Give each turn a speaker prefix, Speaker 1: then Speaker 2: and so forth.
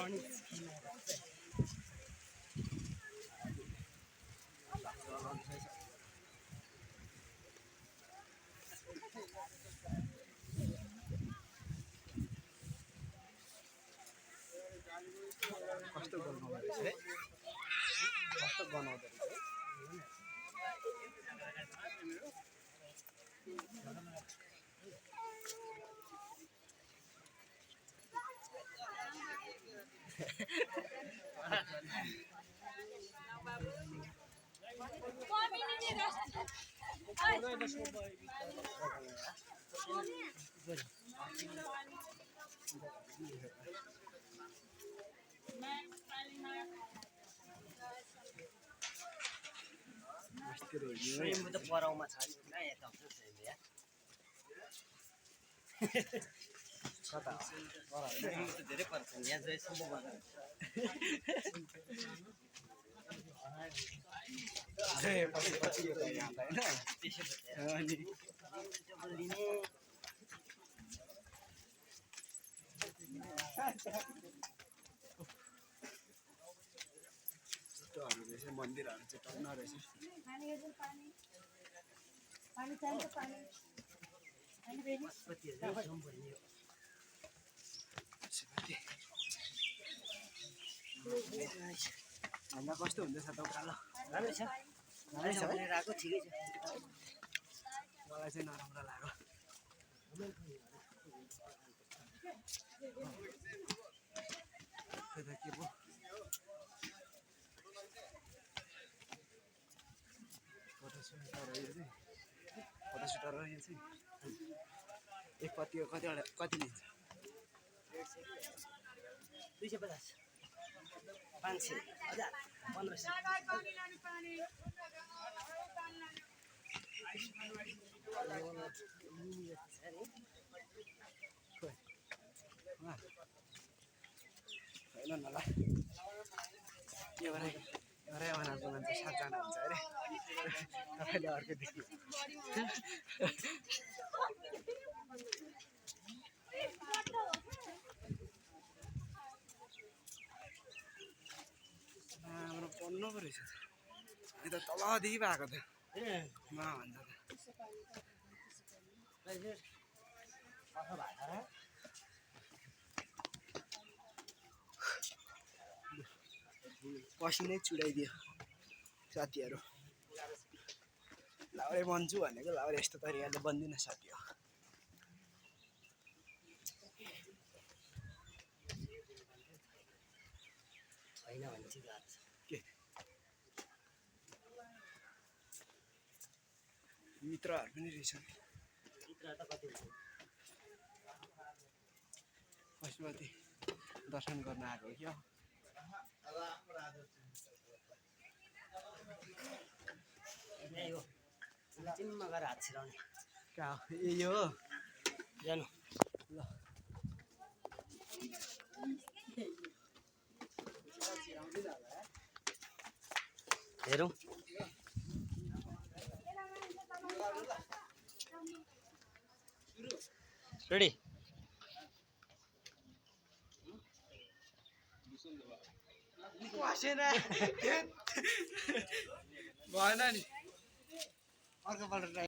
Speaker 1: कस्तो बनाउँदो रहेछ है कस्तो बनाउँदो रहेछ
Speaker 2: स्वयं त पराउमा छ नि यता आउँछ या
Speaker 1: कता
Speaker 2: स्वयं त धेरै पर्छ यहाँ चाहिँ सम्भव भएन
Speaker 1: पछि यहाँ त होइन अनि
Speaker 2: लिने
Speaker 1: रहेछ मन्दिरहरू चाहिँ टन्न रहेछ हामीलाई कस्तो हुँदैछ त उकालो
Speaker 2: राम्रै छ भनेर आएको ठिकै छ
Speaker 1: मलाई चाहिँ नराम्रो लाग्यो के पो फोटोसुटर हो यो चाहिँ एक पत्तीको कति लिन्छ
Speaker 2: 250 500 1000 1500
Speaker 1: होइन ल एउटै बनाएको मान्छे 7 जना हुन्छ अरे तपाईँले अर्को देखि हाम्रो पन्नु पो रहेछ यो त तलदेखि भएको त भन्छ पसिनै चुडाइदियो साथीहरू लाउरे बन्छु भनेको लाउरे यस्तो तरिकाले बन्दिनँ साथी हो
Speaker 2: होइन भने चाहिँ गाह्रो छ
Speaker 1: के मित्रहरू पनि रहेछन्
Speaker 2: मित्रहरू त कति हुन्छ
Speaker 1: पशुपति दर्शन गर्न आएको क्या
Speaker 2: यही हो चिम्मा गएर हात छिराउने
Speaker 1: कहाँ हो यो हो
Speaker 2: जानु
Speaker 1: ल
Speaker 2: हेरौँ रेडी
Speaker 1: भएन नि अर्कोपल्ट